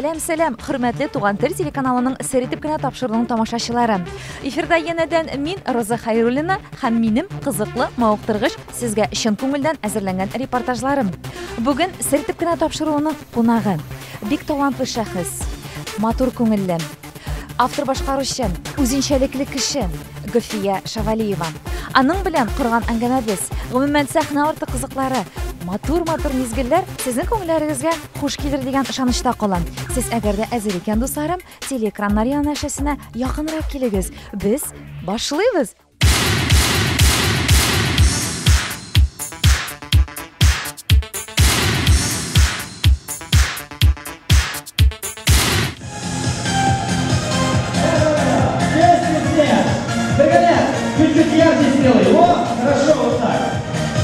Сәлам, сәлам, хөрмәтле Туган тел телеканалының сер итеп кенә тапшыруының тамашачылары. Эфирда янәдән мин, Роза Хайруллина, һәм минем кызыклы, мавыктыргыч, сезгә чын күңелдән әзерләнгән репортажларым. Бүген сер итеп кенә тапшыруының кунагы. Бик талантлы шәхес, матур күңелле, автор-башкаручы, үзенчәлекле кеше Гөлфия Шавалиева. Аның белән корган әңгәмәбез, гомумән сәхнә арты кызыклары, матур-матур мизгелләр сезнең күңелләрегезгә хуш килер дигән ышанычта калам. Сез әгәр дә әзер икән, дусларым, телеэкраннар янәшәсенә якынрак килегез. Без башлыйбыз! Чуть-чуть ярче сделай. О, хорошо, вот так.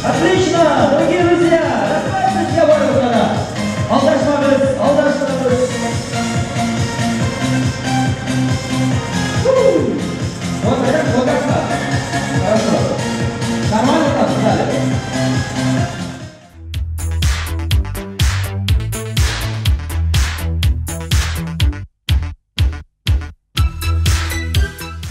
Отлично, дорогие друзья, рәхмәт сезгә барыгызга да. Алдашмагыз, алдашмагыз. Вот так, вот так. Хорошо. Нормально там в зале?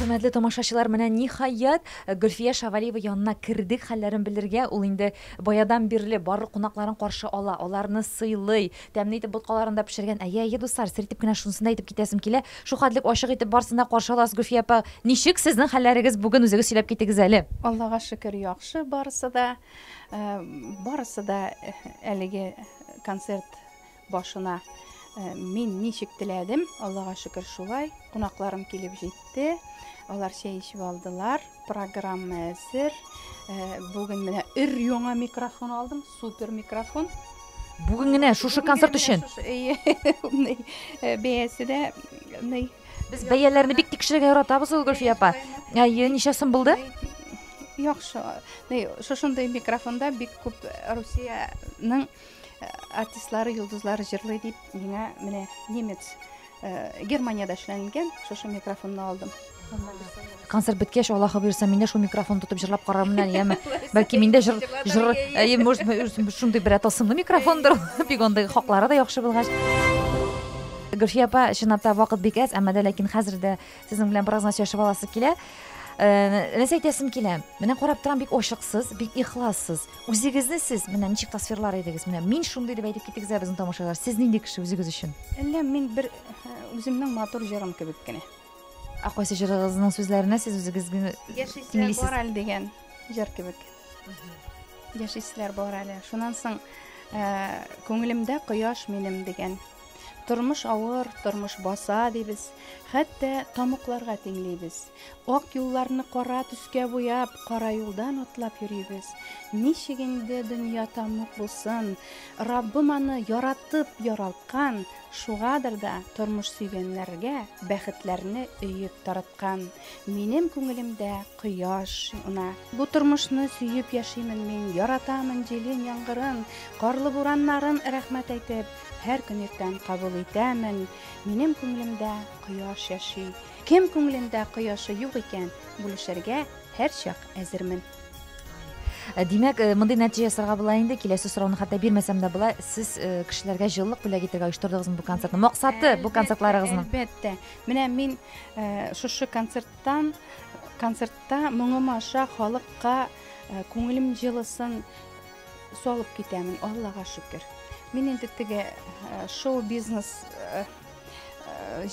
Хөрмәтле тамашачылар, менә ниһаять Гөлфия Шавалиева янына кердек хәлләрен белергә. Ул инде баядан бирле барлык кунакларын каршы ала, аларны сыйлый, тәмле итеп боткаларын да пешергән. Әйе, әйе, дуслар, сер итеп кенә шунысын да әйтеп китәсем килә. Шул хәтлек ачык итеп барсын да каршы аласыз, Гөлфия апа. Ничек сезнең хәлләрегез бүген, үзегез сөйләп китегез әле. Аллага шөкер, яхшы барысы да. Барысы да әлеге концерт башына мин ничек теләдем, Аллага шөкер, шулай. Кунакларым килеп җитте, алар чәй эчеп алдылар, программа әзер. Бүген менә өр-яңа микрофон алдым, супер микрофон. Бүген генә шушы концерт өчен. Бәясе дә ни. Без бәяләрне бик тикшерергә яратабыз ул, Гөлфия апа. Әйе, ничә сум булды? Яхшы. Шушындый микрофонда бик күп Русиянең артистлары, йолдызлары җырлый дип, миңа менә немец Германиядә эшләнелгән шушы микрофонны алдым. Концерт беткәч, Аллаһы боерса, мин дә шул микрофон тотып җырлап карармын әле, яме. Бәлки мин дә җыр җыр әйе, может, шундый бер тылсымлы микрофондыр. Бик андый хаклары да яхшы булгач. Гөлфия апа, чынлап та вакыт бик әз, әмма дә ләкин хәзер дә сезнең белән бераз гына сөйләшеп аласы килә. Нәрсә әйтәсем килә? Менә карап торам, бик ачыксыз, бик ихлассыз. Үзегезне сез менә ничек тасвирлар идегез? Менә мин шундый дип әйтеп китегез әле безнең тамашачылар. Сез нинди кеше үзегез өчен? Әллә мин бер үземнең матур җырым кебек кенә. Ә кайсы җырыгызның сүзләренә сез үзегезне Яшиселәр бар әле дигән җыр кебек. Яшиселәр бар әле. Шуннан соң күңелемдә кояш минем дигән. Тормыш авыр, тормыш баса дибез, хәтта тамукларга тиңлибез. Ак юлларны кара төскә буяп, кара юлдан атлап йөрибез. Ничек инде дөнья тамук булсын? Раббым аны яратып яралткан, шугадыр да тормыш сөйгәннәргә бәхетләрне өеп тараткан. Минем күңелемдә кояш яна. Бу тормышны сөеп яшимен мин, яратамын җилен, яңгырын, карлы бураннарын рәхмәт әйтеп, һәр көн иртән кабул итәмен. Минем күңелемдә кояш яши. Кем күңелендә кояшы юк икән, бүлешергә һәрчак әзермен. Димәк, мондый нәтиҗә ясарга була инде. Киләсе сорауны хәтта бирмәсәм дә була. Сез кешеләргә җылылык бүләк итәргә оештырдыгызмы бу концертны? Максаты бу концертларыгызның? Әлбәттә. Менә мин шушы концерттан, концертта моңым аша халыкка күңелем җылысын салып китәмен, Аллага шөкер. Мин инде теге шоу-бизнес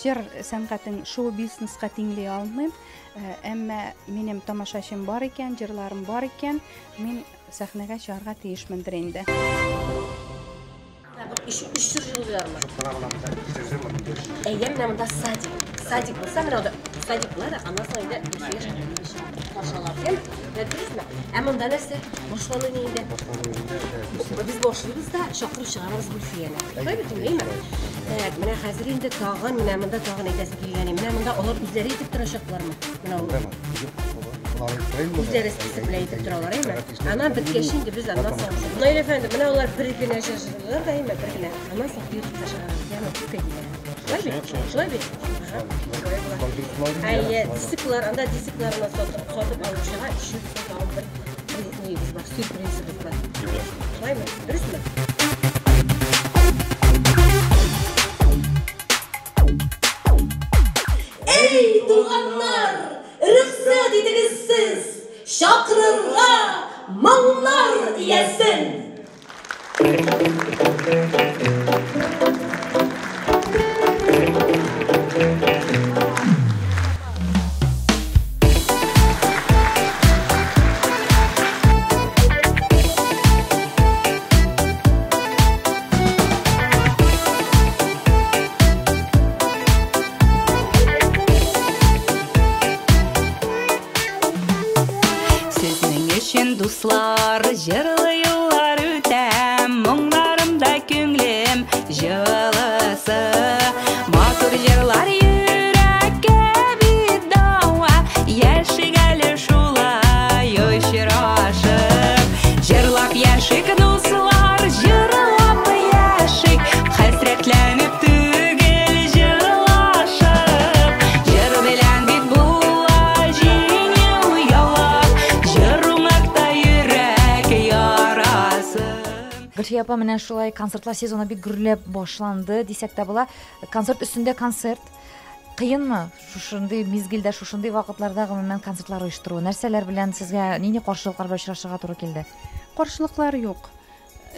җыр сәнгатен шоу-бизнеска тиңли алмыйм. Әмма минем тамашачым бар икән, җырларым бар икән, мин сәхнәгә чыгарга тиешмендер инде. Өч җыр җырлыйлармы? Әйе, менә монда садик. Садик булса, менә монда садик була да, аннан соң инде Гөлфия Шавалиева чыга. Каршы алабыз, яме? Менә дөресме? Ә монда нәрсә? Башлану ни инде? Без башлыйбыз да, чакырып чыгарабыз Гөлфияне. Шулай бит инде, әйме? Так, менә хәзер инде тагын, менә монда тагын әйтәсе килгән. Менә монда алар үзләре итеп торачаклармы? Менә ул. Үзләре список белән итеп торалар, әйме? Аннан беткәч инде без аннан соң. Наил әфәнде, менә алар бер генә җырлыйлар да, әйме, бер генә. Аннан соң ютубта чыгарабыз, яме, күпкә килә. Шулай бит? Шулай бит? Шулай була. Әйе, дисклар, анда дискларны сатып алучыга еще тагын бер ниебез бар, сюрпризыбыз бар. Шулаймы? Дөресме? Җырларга моңнар иясен! Сезнең өчен, дуслар, җырлы юллар үтәм, моңнарымда күңлем җылысы. Матур җырлар йөрәккә бит дава, яшик әле шулай очрашып. Җырлап яшик, дуслар, җырлап яшик, хәсрәтләнеп түгел җырлашып. Җыр белән бит була җиңү яулап, җыр уңакта йөрәк ярасын. Гөлфия апа, менә шулай концертлар сезоны бик гөрләп башланды дисәк тә була. Концерт өстендә концерт. Кыенмы шушындый мизгелдә, шушындый вакытларда гомумән концертлар оештыру? Нәрсәләр белән сезгә нинди каршылыклар белән очрашырга туры килде? Каршылыклар юк.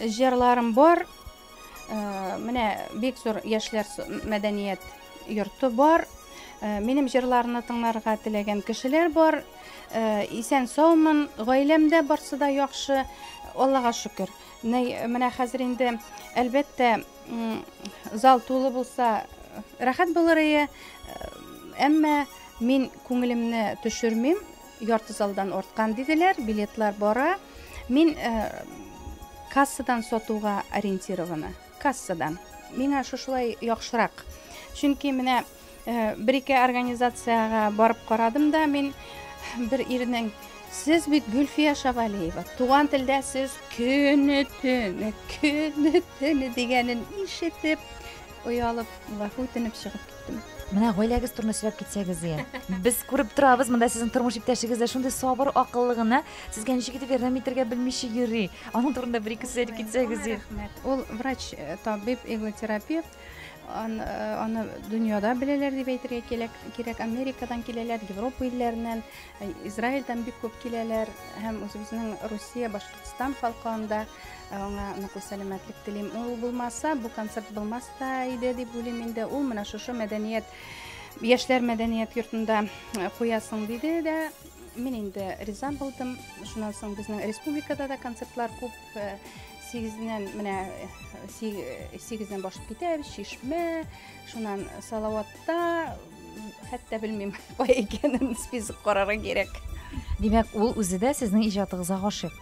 Җырларым бар. Менә бик зур яшьләр мәдәният йорты бар. Минем җырларны тыңларга теләгән кешеләр бар. Исән саумын, гаиләмдә барсы да яхшы, Аллага шөкер. Менә хәзер инде, әлбәттә, зал тулы булса, рәхәт булыр ие. Әмма мин күңелемне төшермим. Ярты залдан арткан диделәр, билетлар бара. Мин кассадан сатуга ориентирована. Кассадан. Миңа шушылай яхшырак. Чөнки менә бер-ике организациягә барып карадым да, мин бер ирнең: "Сез бит Гөлфия Шавалиева, туган телдә сез көне-төне, көне-төне", дигәнен ишетеп, оялып, гафу үтенеп чыгып киттем. Менә гаиләгез турында сөйләп китсәгез ие. Без күреп торабыз, монда сезнең тормыш иптәшегез дә шундый сабыр, акыллы гына, сезгә ничек итеп ярдәм итәргә белмичә йөри. Аның турында бер-ике сүз әйтеп китсәгез ие. Рәхмәт. Ул врач, табиб, иглотерапевт. Аны дөньяда беләләр дип әйтергә кирәк. Америкадан киләләр, Европа илләреннән, Израильдән бик күп киләләр һәм үзебезнең Русия, Башкортстан халкы анда. Аңа ныклы сәламәтлек телим. Ул булмаса, бу концерт булмас та иде дип уйлыйм инде. Ул менә шушы мәдәният, яшьләр мәдәният йортында куясың диде дә, мин инде риза булдым. Шуннан соң безнең республикада да концертлар күп. Сигездән менә сигездән башлап китәбез, Чишмә, шуннан Салаватта, хәтта белмим кая икәнен, список карарга кирәк. Димәк, ул үзе дә сезнең иҗатыгызга гашыйк.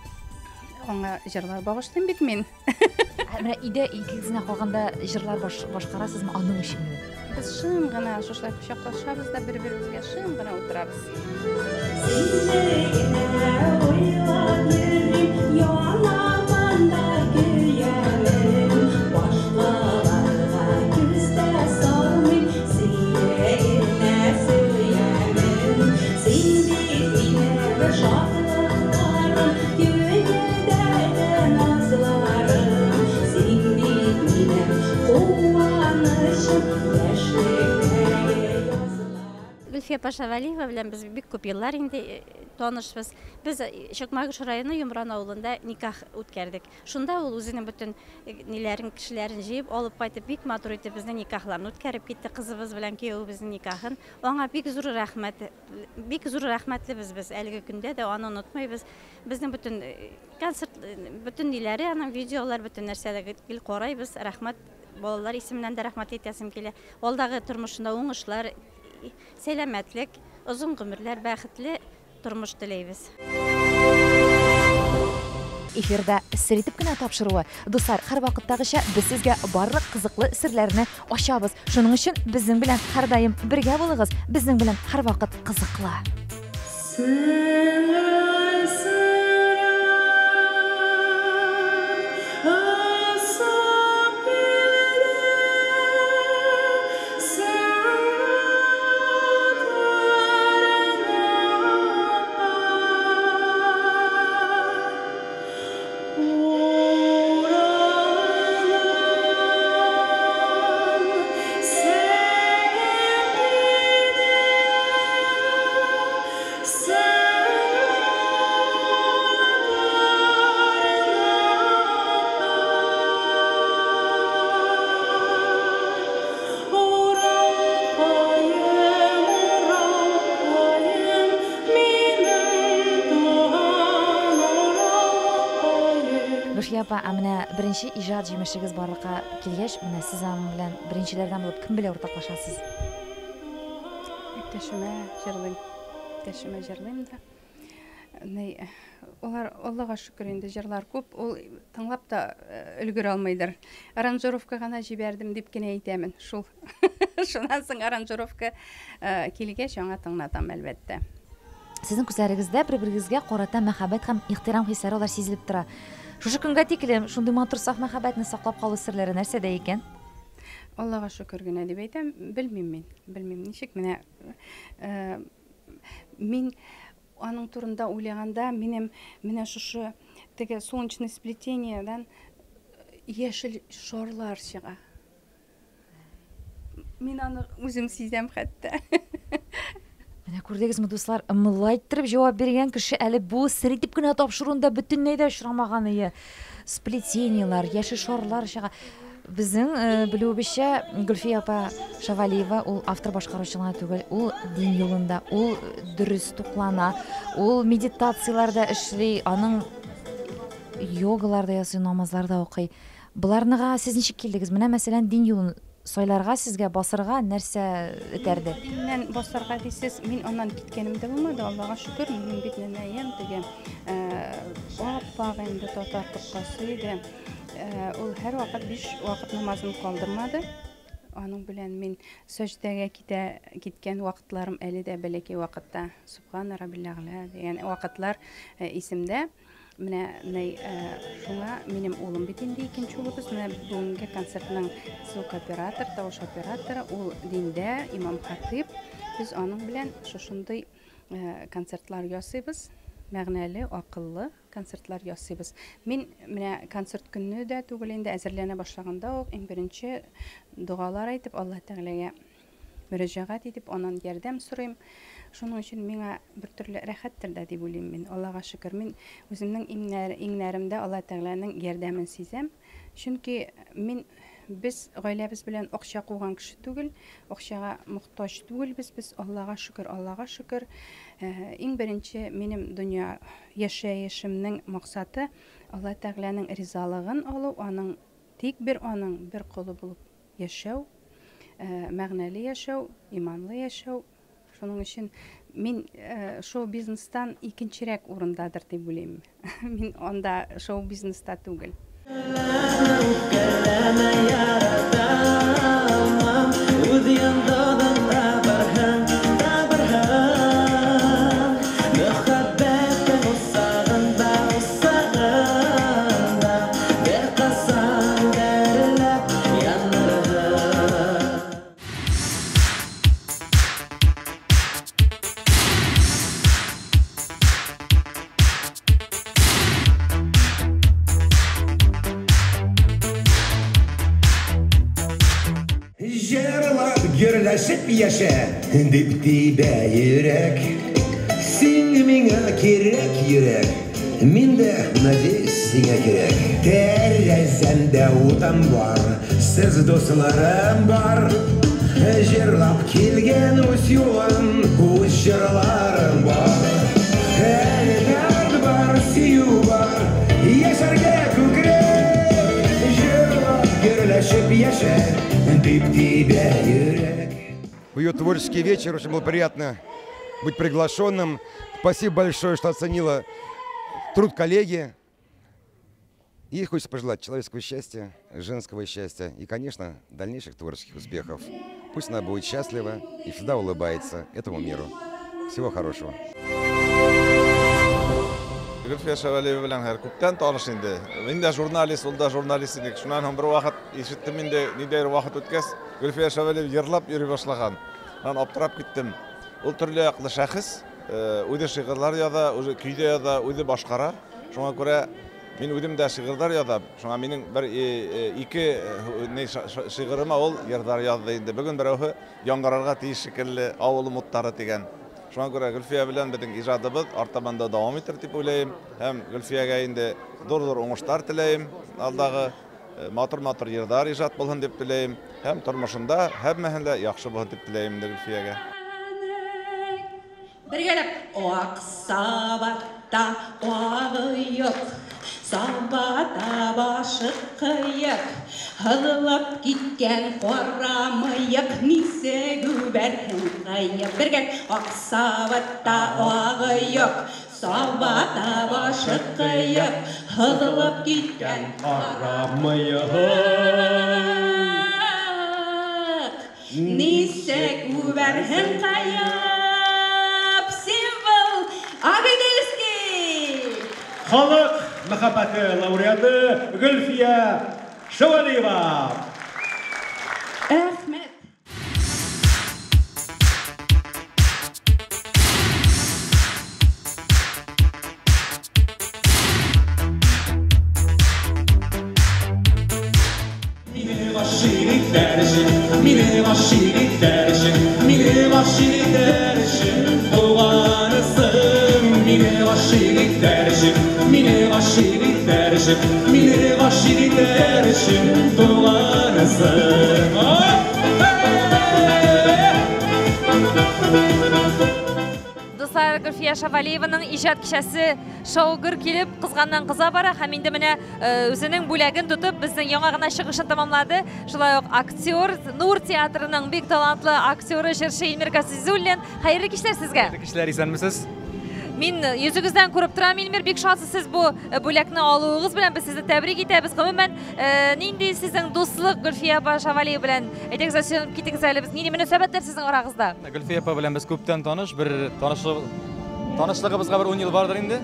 Аңа җырлар багышлыйм бит мин. Менә өйдә икегез генә калганда җырлар башкарасызмы аның өчен генә? Без шым гына шушылай кочаклашабыз да бер-беребезгә шым гына утырабыз. Сине генә уйлап йөрим, янамын да көямен, башкаларга күз дә салмыйм, сине генә сөямен. Син бит минем шатлыкларым, күңелдәге назларым, син бит минем куанычым, яшьлектәге язлар. Гөлфия апа Шавалиева белән без бик күп еллар инде танышбыз. Без Чакмагыш районы Йомран авылында никах үткәрдек. Шунда ул үзенең бөтен ниләрен, кешеләрен җыеп алып кайтып, бик матур итеп безнең никахларны үткәреп китте, кызыбыз белән киявебезнең никахын. Аңа бик зур рәхмәт, бик зур рәхмәтлебез без. Әлеге көндә дә аны онытмыйбыз. Безнең бөтен концерт, бөтен ниләре, аның видеолар, бөтен нәрсәдә гел карайбыз. Рәхмәт, балалар исеменнән дә рәхмәт әйтәсем килә. Алдагы тормышында уңышлар, сәламәтлек, озын гомерләр, бәхетле тормыш теләйбез. Эфирда сер итеп кенә тапшыруы. Дуслар, һәрвакыттагыча без сезгә барлык кызыклы серләрне ачабыз. Шуның өчен безнең белән һәрдаим бергә булыгыз, безнең белән һәрвакыт кызыклы. Sing. Гөлфия апа, ә менә беренче иҗат җимешегез барлыкка килгәч, менә сез аның белән беренчеләрдән булып кем белән уртаклашасыз? Иптәшемә җырлыйм. Иптәшемә җырлыйм да. Ни, алар, Аллага шөкер инде, җырлар күп, ул тыңлап та өлгерә алмыйдыр. Аранжировка гына җибәрдем дип кенә әйтәмен, шул. Шуннан соң аранжировка килгәч, аңа тыңлатам, әлбәттә. Сезнең күзләрегездә бер-берегезгә карата мәхәббәт һәм ихтирам хисләре алар сизелеп тора. Шушы көнгә тиклем шундый матур саф мәхәббәтне саклап калу серләре нәрсәдә икән? Аллага шөкер генә дип әйтәм, белмим мин, белмим ничек менә мин аның турында уйлаганда минем менә шушы теге солнечный сплетениедән яшел шарлар чыга. Мин аны үзем сизәм хәтта. Менә күрдегезме, дуслар, ымлай иттереп җавап биргән кеше әле бу сер итеп кенә тапшыруында бөтенләй дә очрамаган ие. Сплетениелар, яшел шарлар чыга. Безнең белүебезчә, Гөлфия апа Шавалиева ул автор башкаручы гына түгел, ул дин юлында, ул дөрес туклана, ул медитацияләрдә эшли, аның йогалар да ясый, намазлар да укый. Боларныга сез ничек килдегез? Менә, мәсәлән, дин юлын сайларга сезгә, басырга нәрсә этәрде? Диннән басарга дисез, мин аннан киткәнем дә булмады, Аллага шөкер, минем бит нәнәем теге ап-ак инде татар тоткасы иде. Ул һәрвакыт 5 вакыт намазын калдырмады. Аның белән мин сәҗдәгә китә киткән вакытларым әле дә бәләкәй вакытта Субхана раббил әгъла дигән вакытлар исемдә. Менә шуңа минем улым бит инде икенче улыбыз, менә бүгенге концертның звукооператор, тавыш операторы, ул диндә имам хатыйп. Без аның белән шушындый концертлар ясыйбыз, мәгънәле, акыллы концертлар ясыйбыз. Мин менә концерт көнне дә түгел инде, әзерләнә башлаганда ук иң беренче догалар әйтеп, Аллаһ Тәгаләгә мөрәҗәгать итеп, аннан ярдәм сорыйм. Шуның өчен миңа бер төрле рәхәттер дә дип уйлыйм мин. Аллага шөкер, мин үземнең иңнәремдә Аллаһ Тәгаләнең ярдәмен сизәм. Чөнки мин без гаиләбез белән акча куган кеше түгел, акчага мохтаҗ түгелбез без, Аллага шөкер, Аллага шөкер. Иң беренче минем дөнья яшәешемнең максаты Аллаһ Тәгаләнең ризалыгын алу, аның тик бер аның бер колы булып яшәү, мәгънәле яшәү, иманлы яшәү. Шуның өчен мин шоу-бизнестан икенчерәк урындадыр дип уйлыйм. Мин анда шоу-бизнеста түгел. Гөрләшеп яшә, дип тибә йөрәк. Син миңа кирәк, йөрәк. Мин дә, надеюсь, сиңа кирәк. Тәрәзәмдә утым бар, сез дусларым бар. Җырлап килгән үз юлым, үз җырларым бар. Әле дәрт бар, сөю бар, яшәргә күкрәк. Җырлап, гөрләшеп яшә, дип тибә йөрәк. В ее творческий вечер очень было приятно быть приглашенным. Спасибо большое, что оценила труд коллеги. И хочется пожелать человеческого счастья, женского счастья и, конечно, дальнейших творческих успехов. Пусть она будет счастлива и всегда улыбается этому миру. Всего хорошего. Гөлфия Шавалиева белән һәр күптән таныш инде. Мин дә журналист, ул да журналист идек. Шуннан һәм бер вакыт ишеттем инде, ниндәйдер вакыт үткәч, Гөлфия Шавалиева йырлап йөри башлаган. Мин аптырап киттем. Ул төрле яклы шәхес, үзе шигырьләр яза, үзе көй дә яза, үзе башкара. Шуңа күрә мин үзем дә шигырьләр язам. Шуңа минем бер ике шигырыма ул йырлар язды инде. Бүген берәү яңгырарга тиеш шикелле, Авылым утлары дигән. Шуңа күрә Гөлфия белән безнең ижадыбыз артабан да дәвам итер дип уйлыйм. Һәм Гөлфиягә инде зур-зур уңышлар теләйм. Алдагы матур-матур йырлар иҗат булсын дип теләйм. Һәм тормышында һәммәһен дә яхшы булсын дип теләйм инде Гөлфиягә. Бергәләп ак сабата агы юк, сабата башы кыек, һылып киткән кара мыек, нисек үбәрһең кыек. Бергә ак савытта агы юк, сабата башы кыек, һылып киткән кара мыек. Нисек үбәрһең кыек. Символ Агыйдельский! Халык мәхәббәте лауреаты Гөлфия Шәвәлиева. Әхмәт. Мине гашыйк итәр өчен, мине гашыйк итәр өчен, мине гашыйк итәр өчен туганысың. Мине гашыйк итәр өчен, мине гашыйк итәр өчен, мине гашыйк итәр өчен туганысың. Дуслар, Гөлфия Шәвәлиеваның иҗат кичәсе шау-гөр килеп, кызганнан кыза бара һәм инде менә үзенең бүләген тотып, безнең яңа гына чыгышын тәмамлады. Шулай ук актер, Нур театрының бик талантлы актеры, җырчы Илмир Газизуллин. Хәерле кичләр сезгә. Хәерле кичләр, исәнмесез. Мин йөзегездән күреп торам, Илмир, бик шатсыз сез бу бүләкне алуыгыз белән, без сезне тәбрик итәбез. Гомумән, нинди сезнең дуслык Гөлфия апа Шәвәлиева белән? Әйдәгез, сөйләнеп китегез әле, без нинди мөнәсәбәтләр сезнең арагызда? Гөлфия апа белән без күптән таныш, бер танышлыгыбызга бер 10 ел бардыр инде.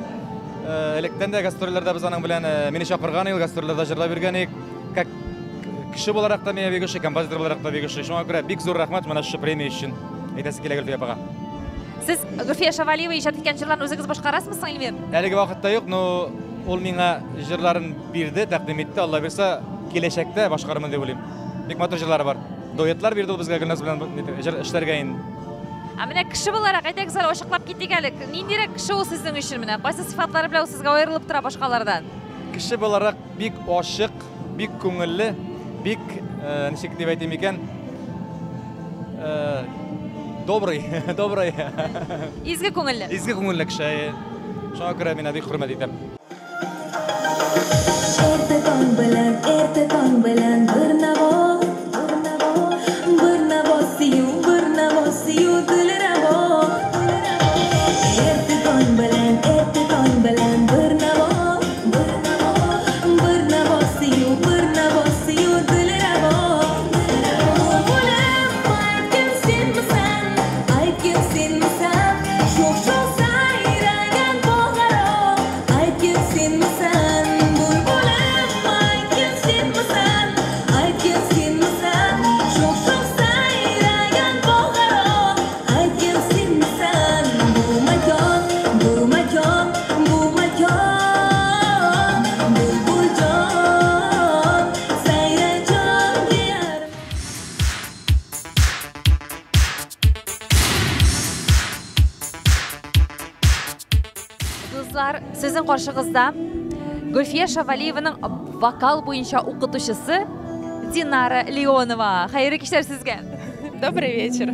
Электән дә гастрольләрдә без аның белән, мине чакырган ел, гастрольләрдә җырлап йөргән идек. Как кеше буларак та миңа бик ошый, композитор буларак та бик ошый. Шуңа күрә бик зур рәхмәт менә шушы премия өчен. Әйтәсе килә Гөлфия апага. Сез Гөлфия Шәвәлиева иҗат иткән җырларны үзегез башкарасызмы соң, Илмир? Әлеге вакытта юк, но ул миңа җырларын бирде, тәкъдим итте. Алла бирсә, киләчәктә башкарырмын дип уйлыйм. Бик матур җырлары бар. Дуэтлар бирде ул безгә Гөлназ белән җыр эшләргә инде. Ә менә кеше буларак, әйдәгез әле ачыклап китик әле. Ниндирәк кеше ул сезнең өчен менә? Кайсы сыйфатлары белән ул сезгә аерылып тора башкалардан? Кеше буларак бик ачык, бик күңелле, бик, ничек дип әйтим икән, добрый, добрый. Изге күңелле. Изге күңелле кеше. Шуңа күрә мин бик хөрмәт итәм. Эртә таң белән, эртә таң белән бер наво, бер наво сөю, бер наво сөю дилраво. Эртә таң белән, эртә таң белән бер наво, бер наво сөю, бер наво сөю дилраво. Булып айткын синмисән, айткын синмисән, шук-шук сайраган богаро, айткын синмисән, булбулым айткын синмисән, айткын синмисән, шук-шук сайраган богаро, айткын синмисән, бу макон, бу макон, бу макон, булбул җан, сайра җан дияр. Дуслар, сезнең каршыгызда Гөлфия Шәвәлиеваның вокал буенча укытучысы Динара Леонова. Хәерле кичләр сезгә. Добрый вечер.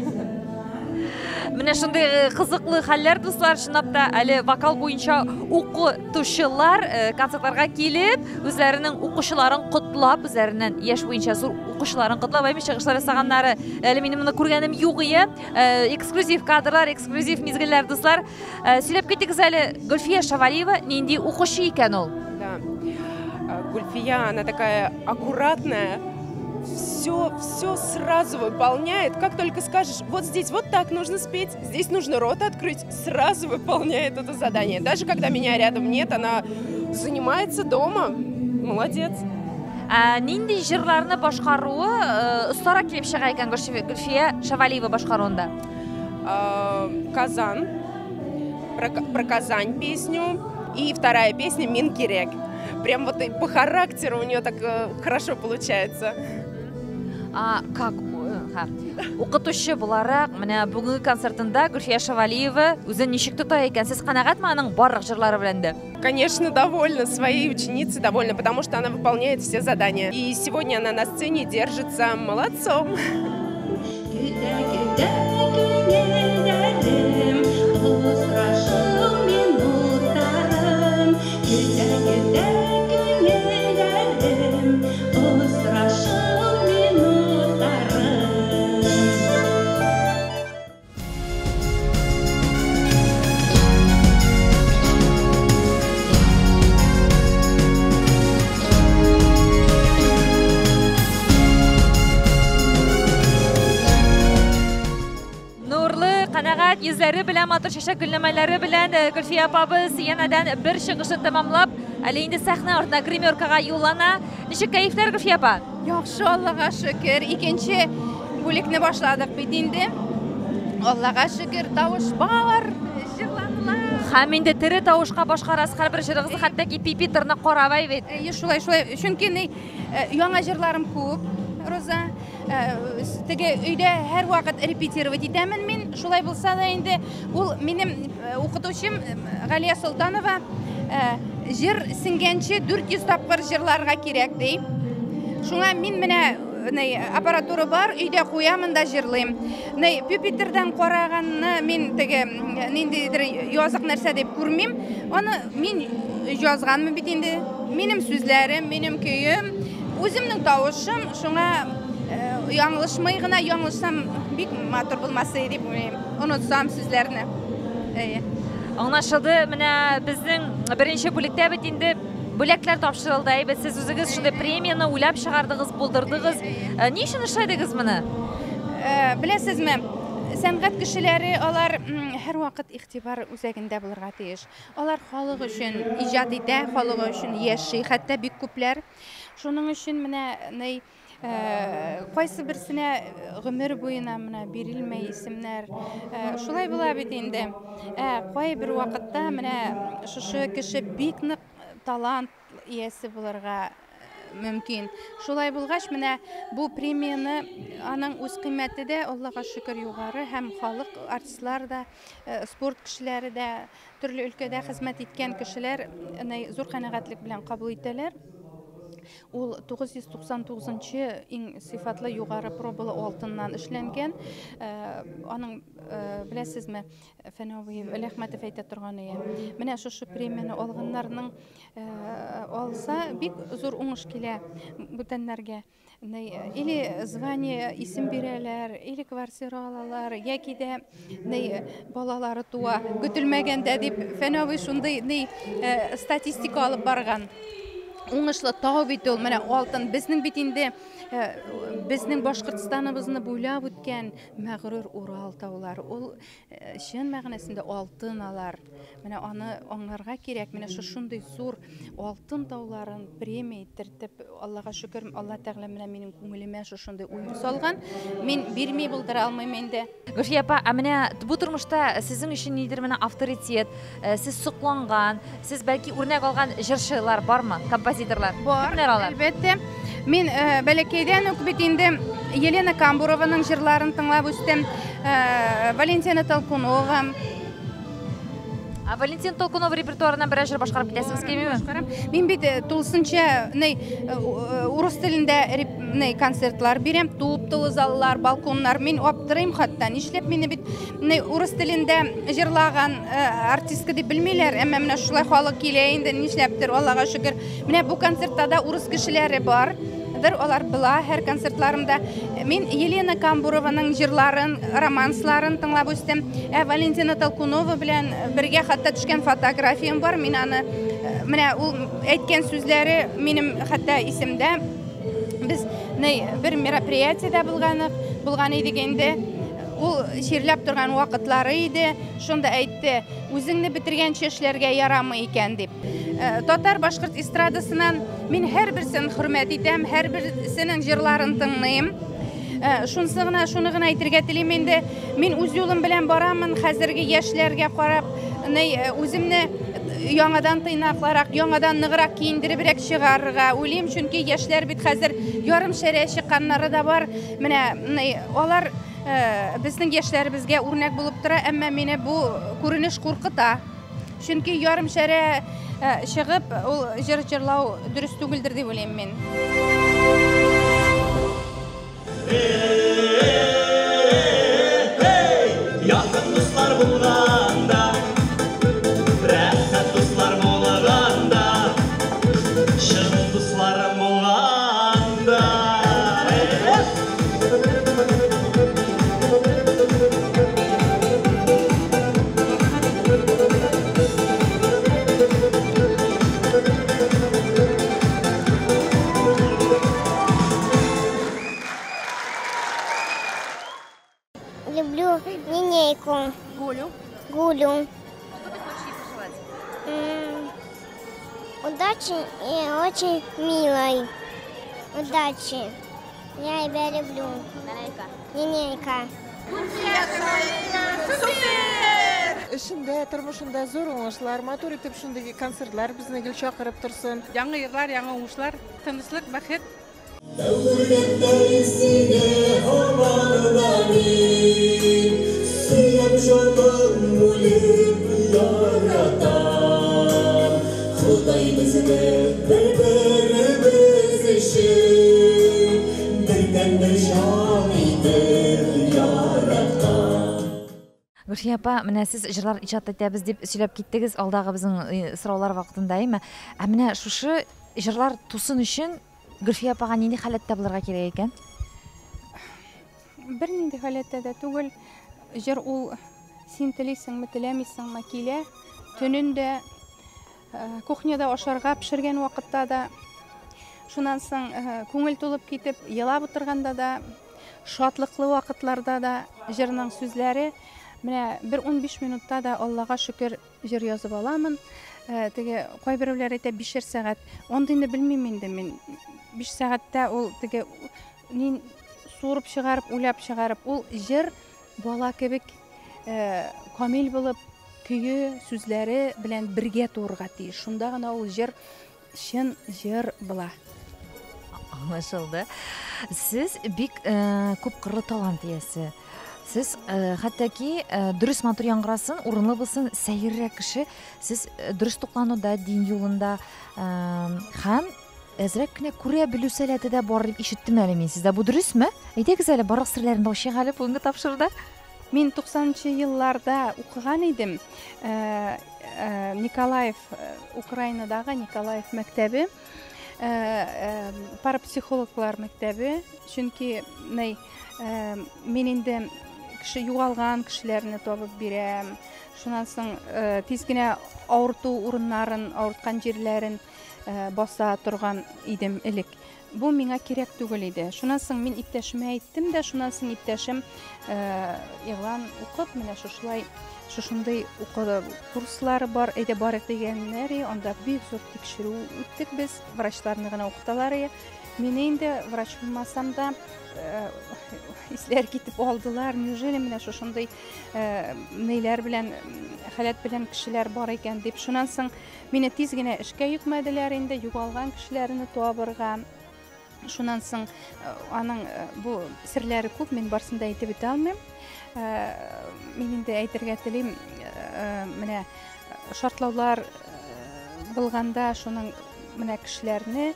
Менә шундый кызыклы хәлләр, дуслар, чынлап та әле вокал буенча укытучылар концертларга килеп, үзләренең укучыларын котлап, үзләреннән яшь буенча зур укучыларын котлап, әйме чыгышлар ясаганнары. Әле минем моны күргәнем юк ие. Эксклюзив кадрлар, эксклюзив мизгелләр, дуслар. Сөйләп китегез әле, Гөлфия Шәвәлиева нинди укучы икән ул? Да. Гульфия, она такая аккуратная, все сразу выполняет. Как только скажешь, вот здесь вот так нужно спеть, здесь нужно рот открыть, сразу выполняет это задание. Даже когда меня рядом нет, она занимается дома. Молодец. Ә нинди җырларны башкаруы остарак килеп чыга икән Гөлфия Шәвәлиева башкаруында? Казан, про Казань песню. И вторая песня Мин кирәк. Прям вот и по характеру у нее так хорошо получается. А, как? Ха. Укытучы буларак, менә бүгенге концертында Гөлфия Шәвәлиева үзен ничек тота икән? Сез канәгатьме аның барлык җырлары белән дә? Конечно, довольна своей ученицей, довольна, потому что она выполняет все задания. И сегодня она на сцене держится молодцом. Көтә, көтә күңелләрем, очрашу минутларым. Көтә, көтә күңелләрем. Бүләкләре белән, матур чәчәк гөлләмәләре белән Гөлфия апабыз янәдән бер чыгышын тәмамлап, әле инде сәхнә артына гримеркага юллана. Ничек кәефләр, Гөлфия апа? Яхшы, Аллага шөкер. Икенче бүлекне башладык бит инде. Аллага шөкер, тавыш бар, җырланыла. Һәм инде тере тавышка башкарасыз һәрбер җырыгызны, хәтта ки пипитрны карабай бит. Әйе, шулай, шулай. Чөнки ни, яңа җырларым күп, Роза. Теге өйдә һәрвакыт репетировать итәмен мин. Шулай булса да инде ул минем укытучым Галия Солтанова җыр сеңгәнче 400 тапкыр җырларга кирәк ди. Шуңа мин менә аппаратура бар, өйдә куямын да җырлыйм. Пюпитрдан караганны мин теге ниндидер язык нәрсә дип күрмим. Аны мин язганмын бит инде. Минем сүзләрем, минем көем, үземнең тавышым, шуңа яңлышмый гына, яңлышсам бик матур булмас иде дип уйлыйм. Онытсам сүзләрне. Әйе. Аңлашылды. Менә безнең беренче бүлектә бит инде бүләкләр тапшырылды. Әйбәт, сез үзегез шундый премияне уйлап чыгардыгыз, булдырдыгыз. Ни өчен эшләдегез моны? Беләсезме, сәнгать кешеләре алар һәрвакыт игътибар үзәгендә булырга тиеш. Алар халык өчен иҗат итә, халык өчен яши, хәтта бик күпләр. Шуның өчен менә кайсы берсенә гомер буена менә бирелмәй исемнәр. Шулай була бит инде. Кайбер вакытта менә шушы кеше бик нык талант иясе булырга мөмкин. Шулай булгач, менә бу премияне аның үз кыйммәте дә, Аллага шөкер, югары, һәм халык, артистлар да, спорт кешеләре дә, төрле өлкәдә хезмәт иткән кешеләр зур канәгатьлек белән кабул итәләр. Ул 999-нчы иң сыйфатлы югары пробалы алтыннан эшләнгән. Аның, беләсезме, Фәнәви Әләхмәтов әйтә торган иде. Менә шушы премияне алганнарның алса, бик зур уңыш килә бүтәннәргә. Или звание, исем бирәләр, или квартира алалар, яки дә балалары туа көтелмәгәндә дип Фәнәви шундый статистика алып барган. Уңышлы тау бит ул, менә алтын. Безнең бит инде, безнең Башкортстаныбызны буйлап үткән мәгърур Урал таулары. Ул чын мәгънәсендә алтын алар. Менә аны аңларга кирәк. Менә шушындый зур алтын тауларын премия итертеп, Аллага шөкер, Алла Тәгалә менә минем күңелемә шушындый уй салган. Мин бирми булдыра алмыйм инде. Гөлфия апа, ә менә бу тормышта сезнең өчен нидер менә авторитет, сез сокланган, сез бәлки үрнәк алган җырчылар бармы, композиторлар? Бар, Кемнәр алар? әлбәттә. Мин бәләкәйдән үк бит инде Елена Камбурованың җырларын тыңлап үстем, Валентина Толкунова. А Валентина Толкунова репертуарыннан берәр җыр башкарып китәсегез килмиме? Башкарам. Мин бит тулысынча урыс телендә концертлар бирәм, туп-тулы заллар, балконнар. Мин аптырыйм хәтта. Нишләп мине бит урыс телендә җырлаган артистка дип белмиләр, әмма менә шулай халык килә инде, нишләптер, Аллага шөкер. Менә бу концертта да урыс кешеләре бар. Алар була һәр концертларымда. Мин Елена Камбурованың җырларын, романсларын тыңлап үстем. Ә Валентина Толкунова белән бергә хәтта төшкән фотографиям бар. Мин аны, менә ул әйткән сүзләре минем хәтта исемдә. Без бер мероприятиедә булган идек инде. Ул чирләп торган вакытлары иде. Шунда әйтте, үзеңне бетергәнче эшләргә ярамый икән дип. Татар башкорт эстрадасынан мин һәрберсен хөрмәт итәм, һәрберсенең җырларын тыңлыйм. Шуны гына әйтергә телим инде. Мин үз юлым белән барамын, хәзерге яшьләргә карап, үземне яңадан тыйнакларак, яңадан ныграк киендеребрәк чыгарырга уйлыйм, чөнки яшьләр бит хәзер ярым шәрә чыкканнары да бар. Менә алар безнең яшьләребезгә үрнәк булып тора, әмма мине бу күренеш куркыта. Чөнки ярым шәрә чыгып, ул җыр җырлау дөрес түгелдер дип уйлыйм мин. Якын дуслар булганда, рәхәт дуслар булганда, чын дусларым булганда. Люблю линейку. Гулю. Гулю. Что ты хочешь ей пожелать? Удачи и очень милой. Удачи. Я тебя люблю. Нинелька. Нинелька. Супер! Эшендә, тормышында зур уңышлар, матур итеп шундый концертлар безне гел чакырып торсын. Яңа йырлар, яңа уңышлар, тынычлык, бәхет. Дәүләттәй сине һаман да мин, сөям җаным үлеп яратам. Ходай безне бер-беребез өчен бердәнбер җан итеп яраткан. Гөлфия апа, менә сез җырлар иҗат итәбез дип сөйләп киттегез алдагы безнең сораулар вакытында, әйме? Ә менә шушы җырлар тусын өчен Гөлфия апага нинди халәттә булырга кирәк икән? Бернинди халәттә дә түгел. Җыр ул син телисеңме, теләмисеңме килә. Төнен дә кухняда ашарга пешергән вакытта да, шуннан соң күңел тулып китеп елап утырганда да, шатлыклы вакытларда да җырның сүзләре менә бер 15 минутта да Аллага шөкер җыр язып аламын. Теге кайберәүләр әйтә 5 сәгать. Андыйны белмим инде мин. 5 сәгатьтә ул теге нин суырып чыгарып, уйлап чыгарып, ул җыр бала кебек камил булып, көе, сүзләре белән бергә туырга тиеш. Шунда гына ул җыр чын җыр була. Аңлашылды. Сез бик күп кырлы талант иясе. Сез хәтта ки дөрес матур яңгырасын, урынлы булсын, сәеррәк кеше. Сез дөрес туклануда, дин юлында һәм әзрәк кенә күрә белү сәләте дә бар дип ишеттем әле мин сездә. Бу дөресме? Әйдәгез әле, барлык серләрен дә ачыйк әле бүгенге тапшыруда. Мин 90 елларда укыган идем. Николаев, Украинадагы Николаев мәктәбе, парапсихологлар мәктәбе. Чөнки мин инде кеше югалган кешеләрне табып бирәм. Шуннан соң тиз генә авырту урыннарын, авырткан җирләрен баса торган идем элек. Бу миңа кирәк түгел иде. Шуннан соң мин иптәшемә әйттем дә, шуннан соң иптәшем игълан укып, менә шушылай, шушындый укы курслары бар, әйдә барыйк дигәннәр, анда бик зур тикшерү үттек без, врачларны гына укыталар. Мине инде врач булмасам да, исләр китеп алдылар. Неужели менә шушындый ниләр белән, халәт белән кешеләр бар икән дип. Шуннан соң мине тиз генә эшкә йөкмәделәр инде, югалган кешеләрне табырга. Шуннан соң аның бу серләре күп, мин барысын да әйтеп бетә алмыйм. Мин инде әйтергә телим, менә шартлаулар булганда шуның менә кешеләрне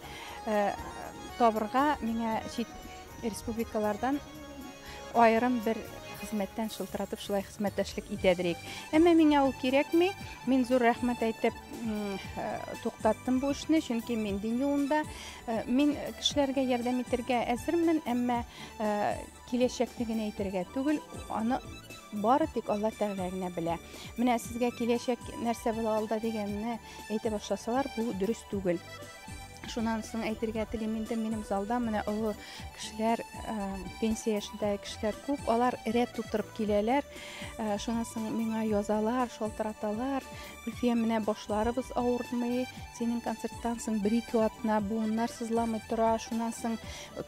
табырга миңа чит республикалардан аерым бер хезмәттән шылтыратып шулай хезмәттәшлек итәдер. Әмма миңа ул кирәкми. Мин зур рәхмәт әйтеп туктаттым бу эшне, чөнки мин дин юлында, мин кешеләргә ярдәм итәргә әзермен, әмма киләчәкне генә әйтергә түгел, аны бары тик Алла Тәгалә генә белә. Менә сезгә киләчәк нәрсә була алда дигәнне әйтә башласалар, бу дөрес түгел. Шуннан соң әйтергә телим инде, минем залда менә олы кешеләр, пенсия яшендәге кешеләр күп, алар рәт тутырып киләләр. Шуннан соң миңа язалар, шалтыраталар. Гөлфия, менә башларыбыз авыртмый, синең концерттан соң бер-ике атна буыннар сызламый тора, шуннан соң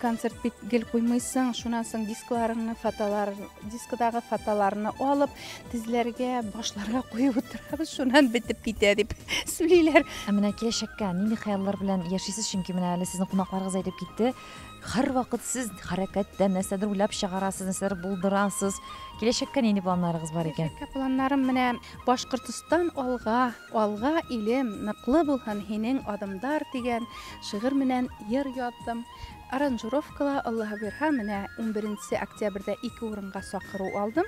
концерт бит гел куймыйсың, шуннан соң дискларыңны, фотолар, дискодагы фотоларны алып, тезләргә, башларга куеп утырабыз, шуннан бетеп китә дип сөйлиләр. Ә менә киләчәккә нинди хыяллар белән яшисез? Чөнки менә әле сезнең кунакларыгыз әйтеп китте. Һәрвакыт сез хәрәкәттә нәрсәдер уйлап чыгарасыз, нәрсәдер булдырасыз. Киләчәккә нинди планнарыгыз бар икән? Киләчәккә планнарым менә Башкортостан алга, алга илем, ныклы булһын һинең адымдар дигән шигырь менән йыр яздым. Аранжировкала Аллаһ бирһә, менә 11 октябрьдә 2 урынга сакыру алдым.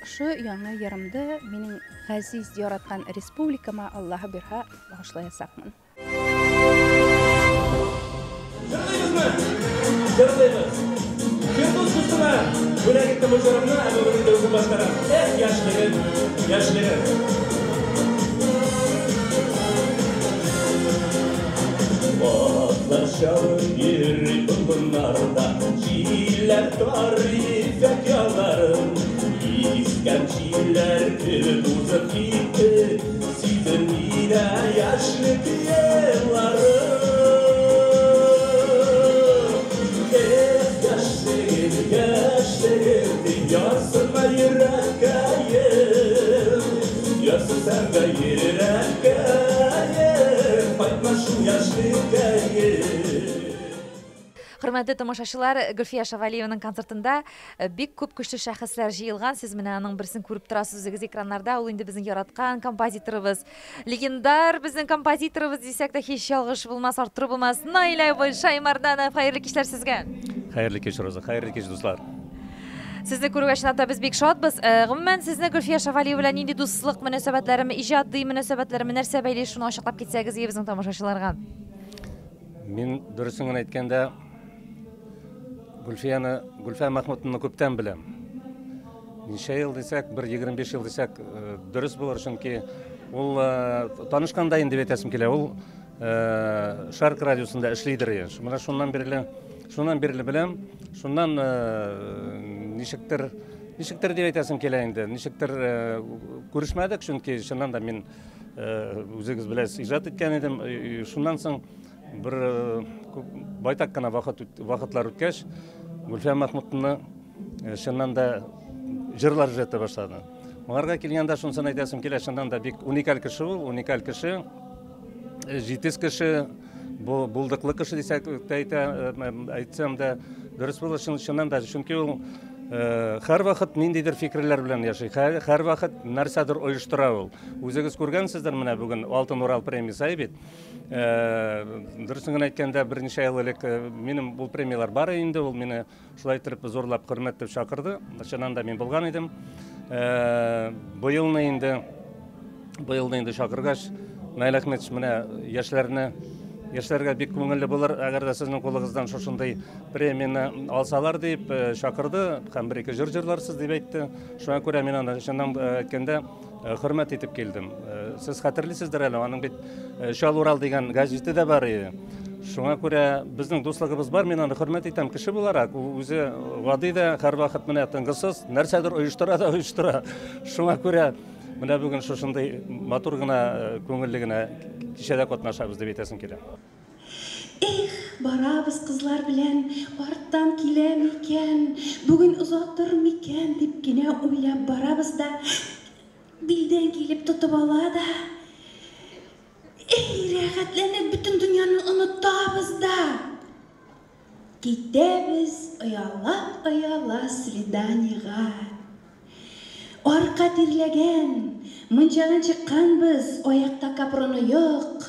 Шу яңа йырымды минең газиз яраткан республикама Аллаһ бирһә багышлаячакмын. Җырлыйбызмы? Җырлыйбыз. Фирдүс дустыма бүләк иттем бу җырымны, ә бүген инде үзем башкарам. Эх, яшьлегем, яшьлегем. Атлар чабып йөри болыннарда, җилләр тар ефәк ялларын, искән җилләр шул яшьлеккәем. Хөрмәтле тамашачылар, Гөлфия Шавалиеваның концертында бик күп көчле шәхесләр җыелган. Сез менә аның берсен күреп торасыз үзегез экраннарда. Ул инде безнең яраткан композиторыбыз, легендар безнең композиторыбыз дисәк тә һич ялгыш булмас, арттыру булмас. Наил абый Шаймарданов, хәерле кичләр сезгә. Хәерле кич, Роза, хәерле кич, дуслар. Сезне күрүгә чынлап та без бик шатбыз. Гомумән, сезне Гөлфия Шавалиева белән нинди дуслык мөнәсәбәтләреме, иҗади мөнәсәбәтләреме, нәрсә бәйли, шуны ачыклап китсәгез иде безнең тамашачыларга. Мин дөресен генә әйткәндә, Гөлфияне, Гөлфия Мәхмүтовнаны күптән беләм. Ничә ел дисәк, бер 25 ел дисәк, дөрес булыр, чөнки ул танышканда инде дип әйтәсем килә, ул Шарк радиосында эшлидер. Менә шуннан бирле беләм. Шуннан ничектер, ничектер дип әйтәсем килә инде. Ничектер күрешмәдек, чөнки чыннан да мин үзегез беләсез, иҗат иткән идем. Шуннан соң бер байтак кына вакытлар үткәч, Гөлфия Мәхмүтовна чыннан да җырлар иҗат итә башлады. Моңарга килгәндә шунысын әйтәсем килә, чыннан да бик уникаль кеше ул, уникаль кеше, җитез кеше, булдыклы кеше дисәк тә әйтсәм дә дөрес булыр, чыннан да, чөнки ул һәрвакыт ниндидер фикерләр белән яши, һәрвакыт нәрсәдер оештыра ул. Үзегез күргәнсездер, менә бүген Алтын Урал премиясе бит. Дөресен генә әйткәндә, берничә ел элек минем бу премияләр бар инде, ул мине шулай итеп зурлап хөрмәтләп чакырды. Чыннан да мин булган идем. Быелны инде чакыргач, Наил Әхмәтович, менә яшьләргә бик күңелле булыр, әгәр дә сезнең кулыгыздан шушындый премияне алсалар дип чакырды һәм бер-ике җыр җырларсыз дип әйтте. Шуңа күрә мин аны чыннан әйткәндә хөрмәт итеп килдем. Сез хәтерлисездер әле, аның бит Чал Урал дигән газеты да бар иде. Шуңа күрә безнең дуслыгыбыз бар, мин аны хөрмәт итәм кеше буларак. Ул үзе гади дә, һәрвакыт менә тынгысыз, нәрсәдер оештыра да оештыра. Шуңа күрә менә бүген шушындый матур гына, күңелле генә кичәдә катнашабыз дип әйтәсем килә. Эх, барабыз кызлар белән, арттан килә микән, бүген озатыр микән дип кенә уйлап барабыз да, билдән килеп тотып ала да. Эй, рәхәтләнеп бөтен дөньяны онытабыз да. Китәбез ояла-ояла свиданиега. Арка тирләгән, мунчадан чыкканбыз, аякта капроны юк.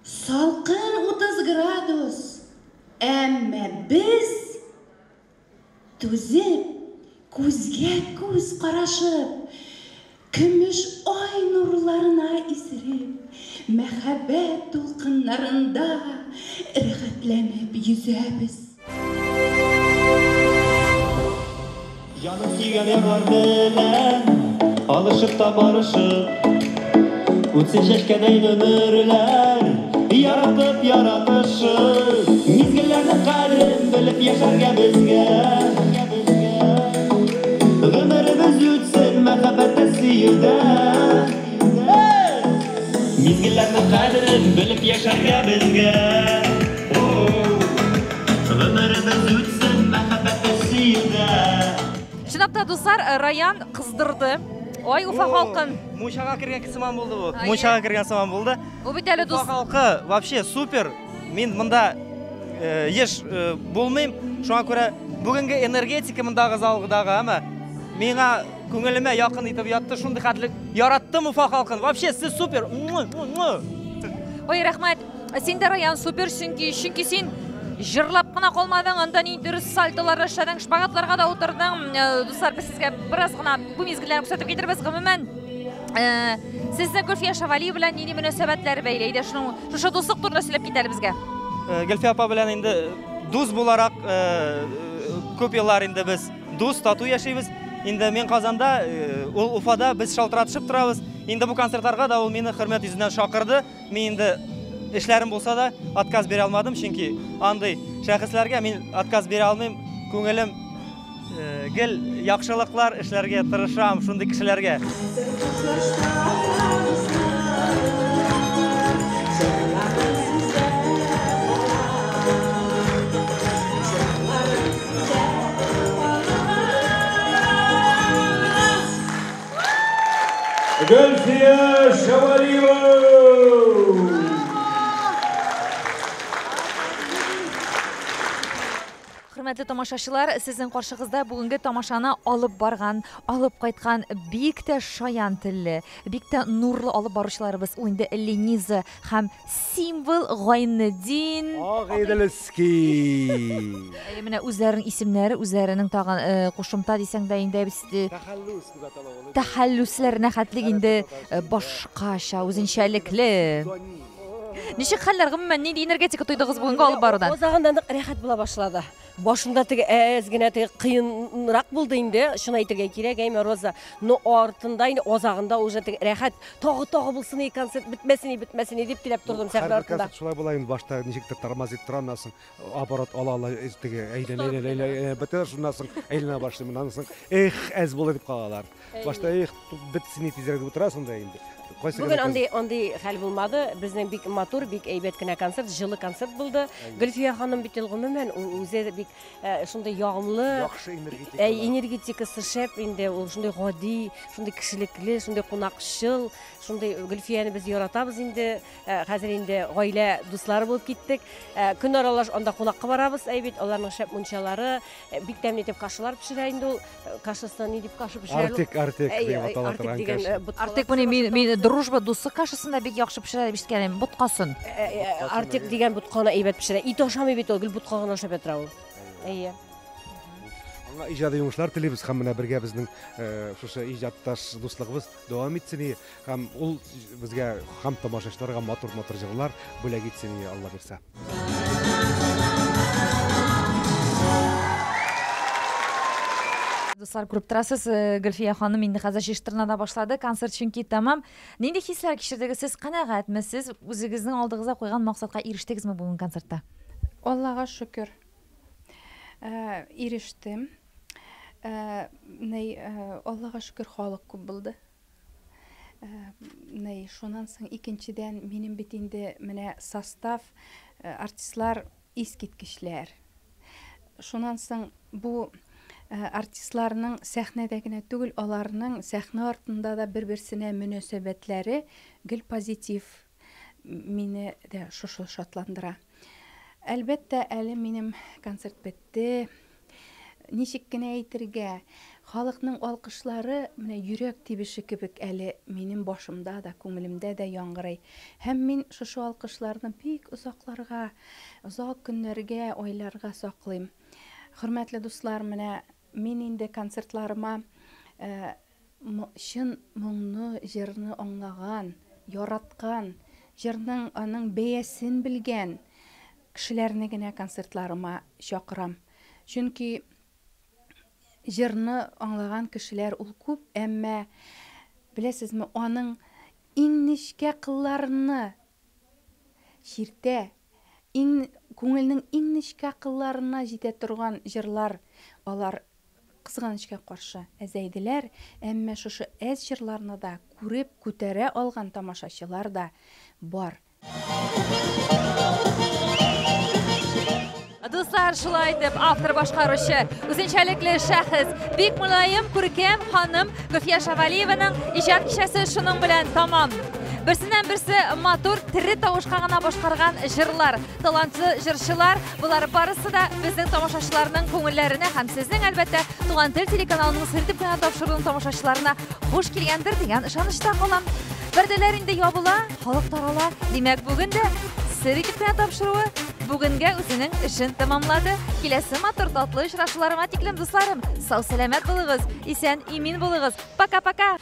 Салкын 30 градус. Әмма без түзеп, күзгә күз карашып, көмеш ай нурларына исереп, мәхәббәт дулкыннарында рәхәтләнеп йөзәбез. Җаным сөйгән ярлар белән алышып та барышып, үтсен чәчкәдәй гомерләр, яратып яратышып, мизгелләрнең кадерен белеп яшәргә безгә. Гомеребез үтсен мәхәббәттә сөюдә. Мизгелләрнең кадерен белеп яшәргә безгә. Гомеребез үтсен мәхәббәттә сөюдә. Чынлап та, дуслар, Раян кыздырды. Ой, Уфа халкын. Мунчага кергән сыман булды бу. Мунчага кергән сыман булды. Бу бит әле дус. Уфа халкы вообще супер. Мин монда еш булмыйм. Шуңа күрә бүгенге энергетика мондагы залдагы, әмма миңа күңелемә якын итеп ятты. Шундый хәтле яраттым Уфа халкын. Вообще сез супер. Ой, рәхмәт. Син дә, Раян, супер, чөнки син җырлап кына калмадың, анда ниндидер сальтолар эшләдең, шпагатларга да утырдың. Дуслар, без сезгә бераз гына бу мизгелләрне күрсәтеп китербез. Гомумән, сезне Гөлфия Шавалиева белән нинди мөнәсәбәтләр бәйләй? Әйдә, шушы дуслык турында сөйләп кит әле безгә. Гөлфия апа белән инде дус буларак күп еллар инде без дус, тату яшибез. Инде мин Казанда, ул Уфада, без шалтыратышып торабыз. Инде бу концертларга да ул мине хөрмәт йөзеннән чакырды. Мин инде эшләрем булса да отказ бирә алмадым, чөнки андый шәхесләргә мин отказ бирә алмыйм. Күңелем гел яхшылыклар эшләргә тырышам шундый кешеләргә. Гөлфия Шавалиева! Хөрмәтле тамашачылар, сезнең каршыгызда бүгенге тамашаны алып барган, алып кайткан бик тә шаян телле, бик тә нурлы алып баручыларыбыз ул инде Лениза һәм Символ Гайнетдин. Агыйделский. Әйе, менә үзләренең исемнәре, үзләренең тагын э, кушымта дисәң дә инде э, Тәхәллүс дип атала ул. Тәхәллүсләренә хәтлек инде э, башкача, үзенчәлекле. Ничек хәлләр, гомумән, нинди энергетика тойдыгыз бүгенге алып барудан? Азагында нык рәхәт була башлады. Башында теге әз генә теге кыенрак булды инде, чын әйтергә кирәк, әйме, Роза. Но артында инде азагында уже теге рәхәт, тагы тагы булсын и концерт бетмәсен и бетмәсен и дип теләп тордым сәхнә Һәрбер артында. концерт шулай була инде, башта ничектер тормозит тора, аннан соң аппарат ала ала теге әйләнә әйләнә әйләнә бетә, шуннан соң әйләнә башлый, моннан соң эх, әз булыр дип калалар. Башта эх, бетсен и тизрәк дип утырасың да инде. Кайсы Бүген гына андый андый хәл булмады. Безнең бик матур, бик әйбәт кенә концерт, җылы концерт булды. Гөлфия ханым бит ул гомумән ул үзе бик э, шундый ягымлы, Яхшы энергетика. Әй, энергетикасы шәп инде, ул шундый гади, шундый кешелекле, шундый кунакчыл, шундый Гөлфияне без яратабыз инде. Э, хәзер инде гаилә дуслары булып киттек. Э, көн аралаш анда кунакка барабыз, әй бит, аларның шәп мунчалары, бик тәмле итеп кашалар пешерә инде ул. Кашасы ни дип каша пешерә? Артек, артек дип атала торган каша. Артек моны мин мин дружба дуслык кашасын да бик яхшы пешерә дип ишеткән идем, боткасын. Артек дигән ботканы әйбәт пешерә. Ит ашамый бит ул, гел ботка гына ашап ятыра ул. Әйе. Аңа иҗади уңышлар телибез һәм менә бергә безнең шушы иҗатташ дуслыгыбыз дәвам итсен и һәм ул безгә һәм тамашачыларга матур-матур җырлар бүләк итсен и Алла бирсә. Дуслар, күреп торасыз, э, Гөлфия ханым инде хәзер җыештырына да башлады. Концерт чөнки тәмам. Нинди хисләр кичердегез сез? Канәгатьме сез? Үзегезнең алдыгызга куйган максатка ирештегезме бүген концертта? Аллага шөкер. Э, ирештем. Э, ней, Аллага шөкер, халык күп булды. Ней, шуннан соң икенчедән минем бит инде менә состав, артистлар искиткечләр. Шуннан соң бу артистларның сәхнәдә генә түгел, аларның сәхнә артында да бер-берсенә мөнәсәбәтләре гел позитив. Мине дә шушы шатландыра. Әлбәттә, әле минем концерт бетте. Ничек кенә әйтергә, халыкның алкышлары менә йөрәк тибеше кебек әле минем башымда да, күңелемдә дә яңгырый. Һәм мин шушы алкышларны бик озакларга, озак көннәргә, айларга саклыйм. Хөрмәтле дуслар, менә мин инде концертларыма чын моңны, җырны аңлаган, яраткан, җырның аның бәясен белгән кешеләрне генә концертларыма чакырам. Чөнки җырны аңлаган кешеләр ул күп, әмма, беләсезме, аның иң нечкә кылларны чиртә, иң күңелнең иң нечкә кылларына җитә торган җырлар алар кызганычка каршы әзәйделәр, әмма шушы әз җырларны да күреп, күтәрә алган тамашачылар да бар. Дуслар, шулай итеп, автор башкаручы, үзенчәлекле шәхес, бик мөлаем, күркәм ханым Гөлфия Шавалиеваның иҗат кичәсе шуның белән тамам. Берсеннән берсе матур, тере тавышка гына башкарган җырлар, талантлы җырчылар, болар барысы да безнең тамашачыларның күңелләренә һәм сезнең, әлбәттә, Туган тел телеканалының сер итеп кенә тапшыруын тамашачыларына хуш килгәндер дигән ышанычта калам. Пәрдәләр инде ябыла, халык тарала. Димәк, бүген дә сер итеп кенә тапшыруы бүгенгә үзенең эшен тәмамлады. Киләсе матур татлы очрашуларыма тиклем, дусларым, сау-сәламәт булыгыз, исән-имин булыгыз. Пока-пока!